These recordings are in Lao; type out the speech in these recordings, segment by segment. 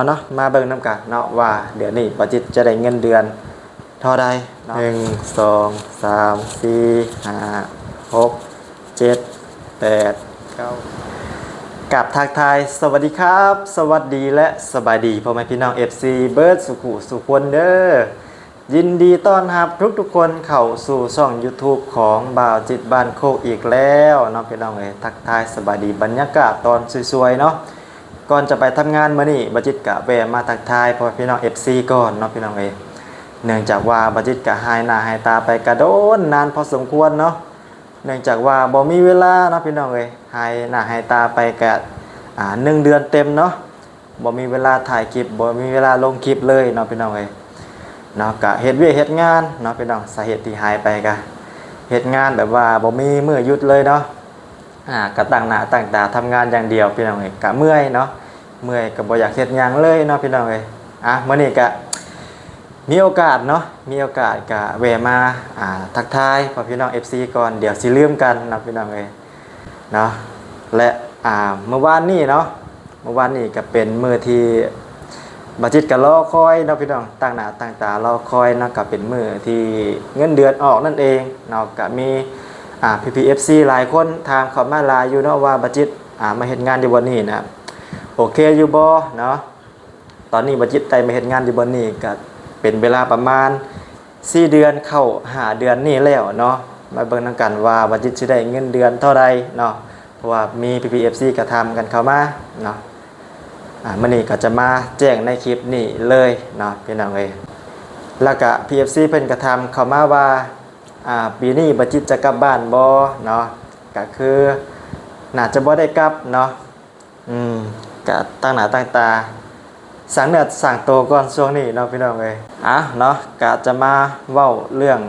ເນາະ ມາເບິ່ງນຳກັນເນາະ ວ່າເດືອນນີ້ບ່າວຈິດຈະໄດ້ເງິນເດືອນເທົ່າໃດເນາະ. ໜຶ່ງ ສອງ ສາມ ສີ່ ຫ້າ ຫົກ ເຈັດ ແປດ ເກົ້າ ກາບທັກທາຍສະຫວັດດີຄັບ ສະຫວັດດີ ແລະ ສະບາຍດີພໍ່ແມ່ພີ່ນ້ອງ ເອັຟຊີ ເບິດສູ່ຜູ້ສູ່ຄົນເດີ. ຍິນດີຕ້ອນຮັບທຸກໆຄົນເຂົ້າສູ່ຊ່ອງຢູທູບຂອງບ່າວຈິດບ້ານໂຄກອີກແລ້ວເນາະ ພີ່ນ້ອງເອີຍ. ທັກທາຍສະບາຍດີບັນຍາກາດຕອນສວຍໆເນາະ. ກ່ອນຈະໄປທຳງານມື້ນີ້ ບ່າວຈິດກະແວ່ມາທັກທາຍພໍ່ແມ່ພີ່ນ້ອງ ເອັຟຊີ ກ່ອນເນາະ ພີ່ນ້ອງເອີຍ. ເນື່ອງຈາກວ່າບ່າວຈິດກະຫາຍໜ້າຫາຍຕາໄປກະດົນນານພໍສົມຄວນເນາະ. ເນື່ອງຈາກວ່າບໍ່ມີເວລາເນາະ ພີ່ນ້ອງເອີຍ. ຫາຍໜ້າຫາຍຕາໄປກະ ອ່າ ໜຶ່ງເດືອນເຕັມເນາະ. ບໍ່ມີເວລາຖ່າຍຄລິບ ບໍ່ມີເວລາລົງຄລິບເລີຍເນາະ ພີ່ນ້ອງເອີຍເນາະ. ກະເຮັດວຽກເຮັດງານເນາະ ພີ່ນ້ອງ. ສາເຫດທີ່ຫາຍໄປກະເຮັດງານແບບວ່າບໍ່ມີມື້ຢຸດເລີຍເນາະ. ອ່າ ກະຕັ້ງໜ້າຕັ້ງຕາທຳງານຢ່າງດຽວ ພີ່ນ້ອງເອີຍ. ກະເມື່ອຍເນາະ ເມື່ອຍກະບໍ່ຢາກເຮັດຫຍັງເລີຍເນາະ ພີ່ນ້ອງເອີຍ. ອ່າ ມື້ນີ້ກະມີໂອກາດເນາະ ມີໂອກາດກະແວ່ມາ ອ່າ ທັກທາຍພໍ່ແມ່ພີ່ນ້ອງ ເອັຟຊີ ກ່ອນ ດຽວຊິລືມກັນເນາະ ພີ່ນ້ອງເອີຍ. ເນາະ ແລະ ອ່າ ມື້ວານນີ້ເນາະ ມື້ວານນີ້ກະເປັນມື້ທີ່ບ່າວຈິດກະລໍຄອຍເນາະ ພີ່ນ້ອງ. ຕັ້ງໜ້າຕັ້ງຕາລໍຄອຍເນາະ ກະເປັນມື້ທີ່ເງິນເດືອນອອກນັ້ນເອງເນາະ. ກະມີ ອ່າ ພີ່ໆ ເອັຟຊີ ຫຼາຍຄົນຖາມເຂົ້າມາຫຼາຍຢູ່ເນາະ ວ່າບ່າວຈິດ ອ່າ ມາເຮັດງານຢູ່ບ່ອນນີ້ນະ ໂອເຄຢູ່ບໍ່ເນາະ. ຕອນນີ້ບ່າວຈິດໄດ້ມາເຮັດງານຢູ່ບ່ອນນີ້ກະເປັນເວລາປະມານສີ່ເດືອນເຂົ້າຫ້າເດືອນນີ້ແລ້ວເນາະ. ມາເບິ່ງນຳກັນວ່າບ່າວຈິດຊິໄດ້ເງິນເດືອນເທົ່າໃດເນາະ ເພາະວ່າມີພີ່ໆ ເອັຟຊີ ກະຖາມກັນເຂົ້າມາເນາະ. ອ່າ ມື້ນີ້ກະຈະມາແຈ້ງໃນຄລິບນີ້ເລີຍເນາະ ພີ່ນ້ອງເອີຍ. ແລ້ວກະ ພີ່ໆ ເອັຟຊີ ເພິ່ນກະຖາມເຂົ້າມາວ່າ ອ່າ ປີນີ້ບ່າວຈິດຈະກັບບ້ານບໍ່ເນາະ. ກະຄືໜ້າຈະບໍ່ໄດ້ກັບເນາະ. ອືມ ກະຕັ້ງໜ້າຕັ້ງຕາສ້າງເນື້ອສ້າງໂຕກ່ອນຊ່ວງນີ້ເນາະ ພີ່ນ້ອງເອີຍ. ອ່າ ເນາະ ກະຈະມາເວົ້າເລື່ອງ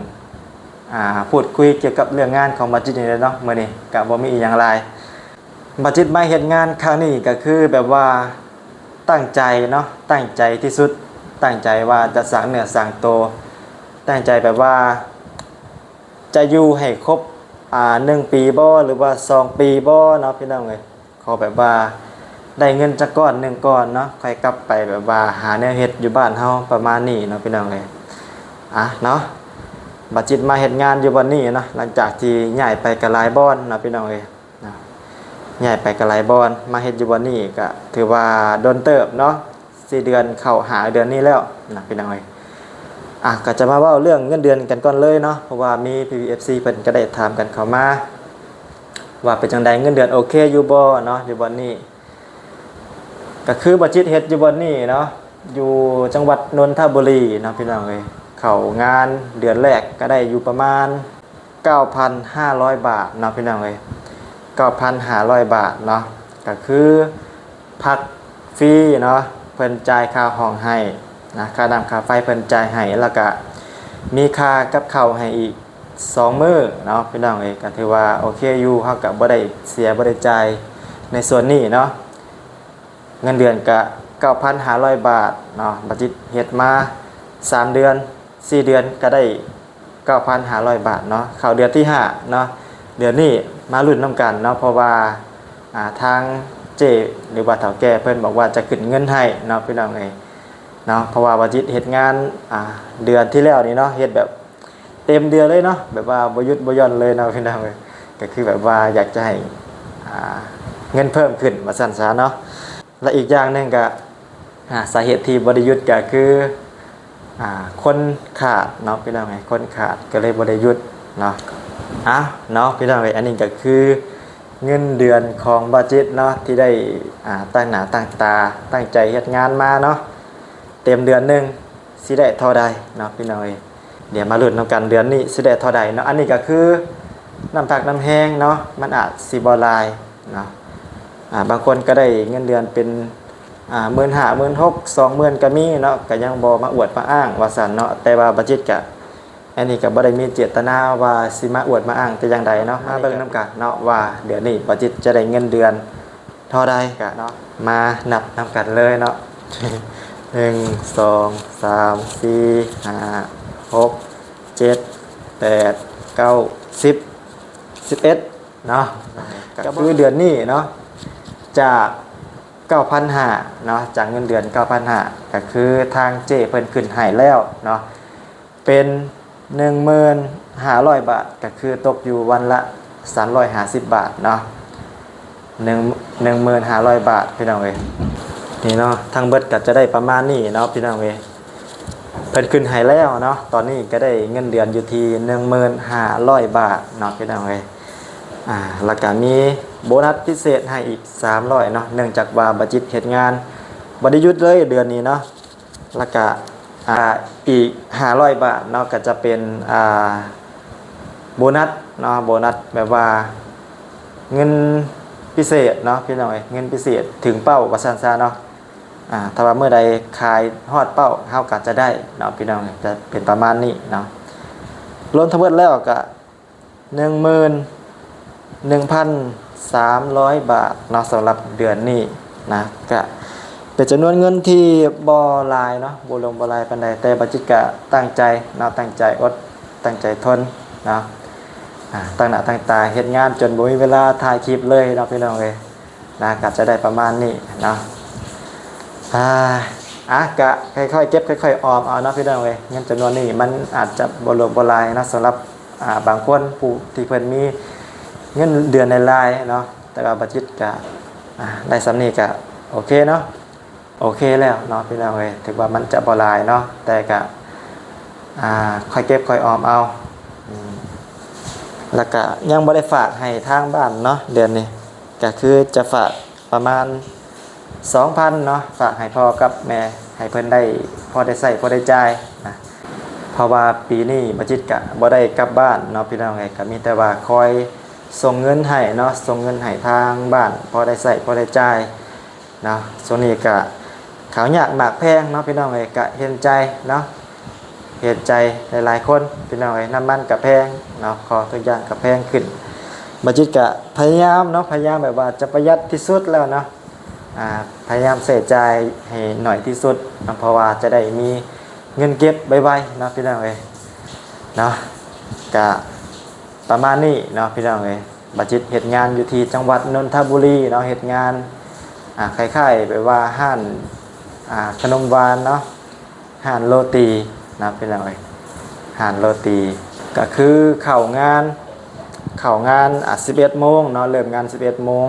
ອ່າ ພູດຄຸຍກ່ຽວກັບເລື່ອງງານຂອງບ່າວຈິດນີ້ແຫຼະເນາະ. ມື້ນີ້ກະບໍ່ມີອີ່ຫຍັງຫຼາຍ ບ່າວຈິດມາເຮັດງານຄັ້ງນີ້ກະຄືແບບວ່າຕັ້ງໃຈເນາະ ຕັ້ງໃຈທີ່ສຸດ ຕັ້ງໃຈວ່າຈະສ້າງເນື້ອສ້າງໂຕ ຕັ້ງໃຈແບບວ່າຈະຢູ່ໃຫ້ຄົບ ອ່າ ໜຶ່ງປີບໍ່ ຫຼືວ່າສອງປີບໍ່ເນາະ ພີ່ນ້ອງເອີຍ. ຂໍແບບວ່າໄດ້ເງິນຈັກກ້ອນໜຶ່ງກ່ອນເນາະ ຄ່ອຍກັບໄປແບບວ່າຫາແນວເຮັດຢູ່ບ້ານເຮົາ ປະມານນີ້ເນາະ ພີ່ນ້ອງເອີຍ. ອ່າ ເນາະ ບ່າວຈິດມາເຮັດງານຢູ່ບ່ອນນີ້ເນາະ ຫຼັງຈາກທີ່ຍ້າຍໄປກະຫຼາຍບ່ອນເນາະ ພີ່ນ້ອງເອີຍເນາະ. ຍ້າຍໄປກະຫຼາຍບ່ອນ ມາເຮັດຢູ່ບ່ອນນີ້ກະຖືວ່າດົນເຕີບເນາະ ສີ່ເດືອນເຂົ້າຫ້າເດືອນນີ້ແລ້ວນະ ພີ່ນ້ອງເອີຍ. ອ່າ ກະຈະມາເວົ້າເລື່ອງເງິນເດືອນກັນກ່ອນເລີຍເນາະ ເພາະວ່າມີພີ່ໆ ເອັຟຊີ ເພິ່ນກະໄດ້ຖາມກັນເຂົ້າມາ ວ່າເປັນຈັ່ງໃດ ເງິນເດືອນໂອເຄຢູ່ບໍ່ເນາະ ຢູ່ບ່ອນນີ້. ກະຄືບ່າວຈິດເຮັດຢູ່ບ່ອນນີ້ເນາະ ຢູ່ຈັງຫວັດນົນທະບູລີເນາະ ພີ່ນ້ອງເອີຍ. ເຂົ້າງານເດືອນແລກກະໄດ້ຢູ່ປະມານເກົ້າພັນຫ້າຮ້ອຍບາດເນາະ ພີ່ນ້ອງເອີຍ ເກົ້າພັນຫ້າຮ້ອຍບາດເນາະ. ກະຄືພັກຟຣີເນາະ ເພິ່ນຈ່າຍຄ່າຫ້ອງໃຫ້ນະ ຄ່ານ້ຳຄ່າໄຟເພິ່ນຈ່າຍໃຫ້ ແລ້ວກະມີຄ່າກັບເຂົ້າໃຫ້ອີກ ສອງມື້ເນາະ ພີ່ນ້ອງເອີຍ. ກະຖືວ່າໂອເຄຢູ່ ເຮົາກະບໍ່ໄດ້ເສຍ ບໍ່ໄດ້ຈ່າຍໃນສ່ວນນີ້ເນາະ. ເງິນເດືອນກະເກົ້າພັນຫ້າຮ້ອຍບາດເນາະ ບ່າວຈິດເຮັດມາສາມເດືອນ ສີ່ເດືອນກະໄດ້ເກົ້າພັນຫ້າຮ້ອຍບາດເນາະ. ເຂົ້າເດືອນທີຫ້າເນາະ ເດືອນນີ້ມາລຸ້ນນຳກັນເນາະ ເພາະວ່າ ອ່າ ທາງເຈ້ ຫຼືວ່າເຖົ້າແກ່ເພິ່ນບອກວ່າຈະຂຶ້ນເງິນໃຫ້ເນາະ ພີ່ນ້ອງເອີຍເນາະ. ເພາະວ່າບ່າວຈິດເຮັດງານ ອ່າ ເດືອນທີ່ແລ້ວນີ້ເນາະ ເຮັດແບບ ເຕັມເດືອນເລີຍເນາະ ແບບວ່າບໍ່ຢຸດບໍ່ຢ່ອນເລີຍເນາະ ພີ່ນ້ອງເອີຍ. ກະຄືແບບວ່າຢາກຈະໃຫ້ ອ່າ ເງິນເພີ່ມຂຶ້ນວ່າຊັ້ນຊະເນາະ. ແລະ ອີກຢ່າງໜຶ່ງກະ ອ່າ ສາເຫດທີ່ບໍ່ໄດ້ຢຸດກະຄື ອ່າ ຄົນຂາດເນາະ ພີ່ນ້ອງເອີຍ ຄົນຂາດກະເລີຍບໍ່ໄດ້ຢຸດເນາະ. ເອົາເນາະ ພີ່ນ້ອງເອີຍ ອັນນີ້ກະຄືເງິນເດືອນຂອງບ່າວຈິດເນາະ ທີ່ໄດ້ ອ່າ ຕັ້ງໜ້າຕັ້ງຕາ ຕັ້ງໃຈເຮັດງານມາເນາະ. ເຕັມເດືອນໜຶ່ງຊິໄດ້ເທົ່າໃດເນາະ ພີ່ນ້ອງເອີຍ. ດຽວມາລຸ້ນນຳກັນ ເດືອນນີ້ຊິໄດ້ເທົ່າໃດເນາະ. ອັນນີ້ກະຄືນ້ຳພັກນ້ຳແຮງເນາະ ມັນອາດຊິບໍ່ຫຼາຍເນາະ. ອ່າ ບາງຄົນກະໄດ້ເງິນເດືອນເປັນ ອ່າ ໝື່ນຫ້າ ໝື່ນຫົກ ສອງໝື່ນກະມີເນາະ ກະຍັງບໍ່ມາອວດມາອ້າງວ່າຊັ້ນເນາະ. ແຕ່ວ່າບ່າວຈິດກະ ອັນນີ້ກະບໍ່ໄດ້ມີເຈດຕະນາວ່າຊິມາອວດມາອ້າງແຕ່ຢ່າງໃດເນາະ. ມາເບິ່ງນຳກັນເນາະ ວ່າເດືອນນີ້ບ່າວຈິດຈະໄດ້ເງິນເດືອນ ເທົ່າໃດກະເນາະ ມານັບນຳກັນເລີຍເນາະ. ໜຶ່ງ ສອງ ສາມ ສີ່ ຫ້າ ຫົກ ເຈັດ ແປດ ເກົ້າ ສິບ ສິບເອັດເນາະ. ກະຄືເດືອນນີ້ເນາະ ຈາກ ເກົ້າພັນຫ້າເນາະ ຈາກເງິນເດືອນເກົ້າພັນຫ້າ ກໍຄືທາງເຈ້ເພິ່ນຂຶ້ນໃຫ້ແລ້ວເນາະ ເປັນໜຶ່ງໝື່ນຫ້າຮ້ອຍບາດ ກໍຄືຕົກຢູ່ວັນລະສາມຮ້ອຍຫ້າສິບບາດເນາະ ໜຶ່ງ ໜຶ່ງໝື່ນຫ້າຮ້ອຍບາດ ພີ່ນ້ອງເອີຍ. ນີ້ເນາະ ທັງເບິດກໍຈະໄດ້ປະມານນີ້ເນາະ ພີ່ນ້ອງເອີຍ. ເພິ່ນຂຶ້ນໃຫ້ແລ້ວເນາະ ຕອນນີ້ກໍໄດ້ເງິນເດືອນຢູ່ທີ່ໜຶ່ງໝື່ນຫ້າຮ້ອຍບາດເນາະ ພີ່ນ້ອງເອີຍ. ອາ ແລ້ວກໍມີໂບນັດພິເສດໃຫ້ອີກສາມຮ້ອຍເນາະ ເນື່ອງຈາກວ່າບາຈິດເຮັດງານບໍ່ໄດ້ຢຸດເລີຍເດືອນນີ້ເນາະ. ແລ້ວກະ ອາ ອີກຫ້າຮ້ອຍບາດເນາະ ກະຈະເປັນ ອາ ໂບນັດເນາະ ໂບນັດແບບວ່າເງິນພິເສດເນາະ ພີ່ນ້ອງເອີຍ ເງິນພິເສດເຖິງເປົ້າວ່າຊັ້ນຊະເນາະ. ອາ ຖ້າວ່າມື້ໃດຂາຍຮອດເປົ້າ ເຮົາກະຈະໄດ້ເນາະ ພີ່ນ້ອງເອີຍ ຈະເປັນປະມານນີ້ເນາະ. ລວມທັງໝົດແລ້ວກະ ໜຶ່ງໝື່ນໜຶ່ງພັນສາມຮ້ອຍບາດເນາະ ສຳລັບເດືອນນີ້ນະ ກະເປັນຈຳນວນເງິນທີ່ບໍ່ຫຼາຍເນາະ ບໍ່ຫຼວງບໍ່ຫຼາຍປານໃດ ແຕ່ບາຈິດກະຕັ້ງໃຈເນາະ ຕັ້ງໃຈອົດ ຕັ້ງໃຈທົນເນາະ ອາ ຕັ້ງໜ້າຕັ້ງຕາເຮັດງານຈົນບໍ່ມີເວລາຖ່າຍຄລິບເລີຍເນາະ ພີ່ນ້ອງເອີຍ. ນະ ກໍຈະໄດ້ປະມານນີ້ເນາະ. ອາ ອາ ກະຄ່ອຍໆເກັບຄ່ອຍໆອອມເອົາເນາະ ພີ່ນ້ອງເອີຍ. ເງິນຈຳນວນນີ້ມັນອາດຈະບໍ່ຫຼວງບໍ່ຫຼາຍເນາະ ສຳລັບ ອາ ບາງຄົນຜູ້ທີ່ເພິ່ນມີເງິນເດືອນຫຼາຍໆເນາະ ແຕ່ວ່າບາຈິດກະ ອາ ໄດ້ສ່ຳນີ້ກະໂອເຄເນາະ ໂອເຄແລ້ວເນາະ ພີ່ນ້ອງເອີຍ. ເຖິງວ່າມັນຈະບໍ່ຫຼາຍເນາະ ແຕ່ກະ ອາ ຄ່ອຍເກັບຄ່ອຍອອມເອົາ ອືມ ແລ້ວກະຍັງບໍ່ໄດ້ຝາກໃຫ້ທາງບ້ານເນາະ ເດືອນນີ້ ກະຄືຈະຝາກປະມານສອງພັນເນາະ ຝາກໃຫ້ພໍ່ກັບແມ່ ໃຫ້ເພິ່ນໄດ້ພໍໄດ້ໃຊ້ພໍໄດ້ຈ່າຍນະ. ເພາະວ່າປີນີ້ບາຈິດກະບໍ່ໄດ້ກັບບ້ານເນາະ ພີ່ນ້ອງເອີຍ. ກະມີແຕ່ວ່າຄອຍສົ່ງເງິນໃຫ້ເນາະ ສົ່ງເງິນໃຫ້ທາງບ້ານພໍໄດ້ໃຊ້ພໍໄດ້ຈ່າຍເນາະ. ຊ່ວງນີ້ກະເຂົ້າຍາກໝາກແພງເນາະ ພີ່ນ້ອງເອີຍ ກະເຫັນໃຈເນາະ ເຫັນໃຈຫຼາຍໆຄົນ ພີ່ນ້ອງເອີຍ. ນ້ຳມັນກະແພງເນາະ ຂອງທຸກຢ່າງກະແພງຂຶ້ນ. ບາຈິດກະພະຍາຍາມເນາະ ພະຍາຍາມແບບວ່າຈະປະຢັດທີ່ສຸດແລ້ວເນາະ ອາ ພະຍາຍາມໃຊ້ຈ່າຍໃຫ້ໜ້ອຍທີ່ສຸດເນາະ ເພາະວ່າຈະໄດ້ມີເງິນເກັບໄວໆເນາະ ພີ່ນ້ອງເອີຍເນາະ. ກະປະມານນີ້ເນາະ ພີ່ນ້ອງເອີຍ. ບາຈິດເຮັດງານຢູ່ທີ່ຈັງຫວັດນົນທະບູລີເນາະ ເຮັດງານ ອາ ຄ້າຍໆແບບວ່າຮ້ານ ອາ ຂະໜົມຫວານເນາະ ຮ້ານໂຣຕີນະ ພີ່ນ້ອງເອີຍ ຮ້ານໂຣຕີ. ກະຄືເຂົ້າງານ ເຂົ້າງານ ອາ ສິບເອັດໂມງເນາະ ເລີ່ມງານສິບເອັດໂມງ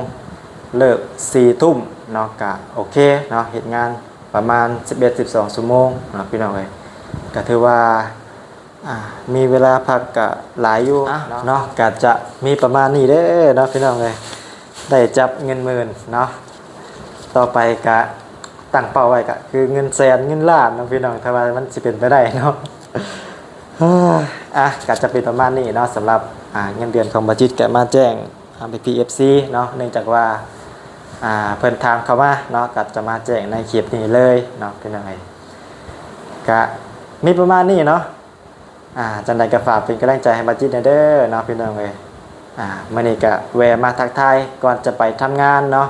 ເລີກສີ່ທຸ່ມເນາະ ກະໂອເຄເນາະ ເຮັດງານປະມານສິບເອັດ ສິບສອງຊົ່ວໂມງເນາະ ພີ່ນ້ອງເອີຍ. ກະຖືວ່າ ອາ ມີເວລາພັກກະຫຼາຍຢູ່ເນາະ ກະຈະມີປະມານນີ້ເດີເນາະ ພີ່ນ້ອງເອີຍ. ໄດ້ຈັບເງິນໝື່ນເນາະ ຕໍ່ໄປກະຕັ້ງເປົ້າໄວ້ກະຄືເງິນແສນເງິນລ້ານເນາະ ພີ່ນ້ອງ ຖ້າວ່າມັນຊິເປັນໄປໄດ້ເນາະ. ອາ ກະຈະເປັນປະມານນີ້ເນາະ ສຳລັບ ອາ ເງິນເດືອນຂອງບາຈິດ ກະມາແຈ້ງ ອາ ພີ່ໆເອັຟຊີເນາະ ເນື່ອງຈາກວ່າ ອາ ເພິ່ນຖາມເຂົ້າມາເນາະ ກະຈະມາແຈ້ງໃນຄລິບນີ້ເລີຍເນາະ ພີ່ນ້ອງເອີຍ. ກະມີປະມານນີ້ເນາະ ອາ ຈັ່ງໃດກໍຝາກເປັນກຳລັງໃຈໃຫ້ບາຈິດແດ່ເດີເນາະ ພີ່ນ້ອງເອີຍ. ອາ ມື້ນີ້ກໍແວ່ມາທັກທາຍກ່ອນຈະໄປທຳງານເນາະ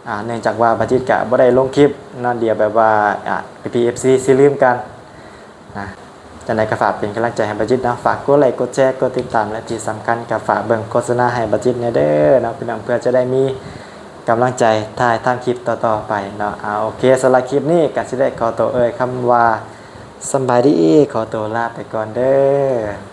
ອາ ເນື່ອງຈາກວ່າບາຈິດກໍບໍ່ໄດ້ລົງຄລິບເນາະ ດຽວແບບວ່າ ອາ ພີ່ໆເອັຟຊີຊິລືມກັນນະ. ຈັ່ງໃດກໍຝາກເປັນກຳລັງໃຈໃຫ້ບາຈິດເນາະ ຝາກກົດໄລ ກົດແຊ ກົດຕິດຕາມ ແລະ ທີ່ສຳຄັນກໍຝາກເບິ່ງໂຄສະນາໃຫ້ບາຈິດແດ່ເດີເນາະ ພີ່ນ້ອງ ເພື່ອຈະໄດ້ມີກຳລັງໃຈຖ່າຍທຳຄລິບຕໍ່ໆໄປເນາະ. ອາ ໂອເຄ ສຳລັບຄລິບນີ້ກໍຊິໄດ້ຂໍຕົວເອີ່ຍຄຳວ່າ ສຳບາຍດີ ຂໍຕົວລາໄປກ່ອນເດີ.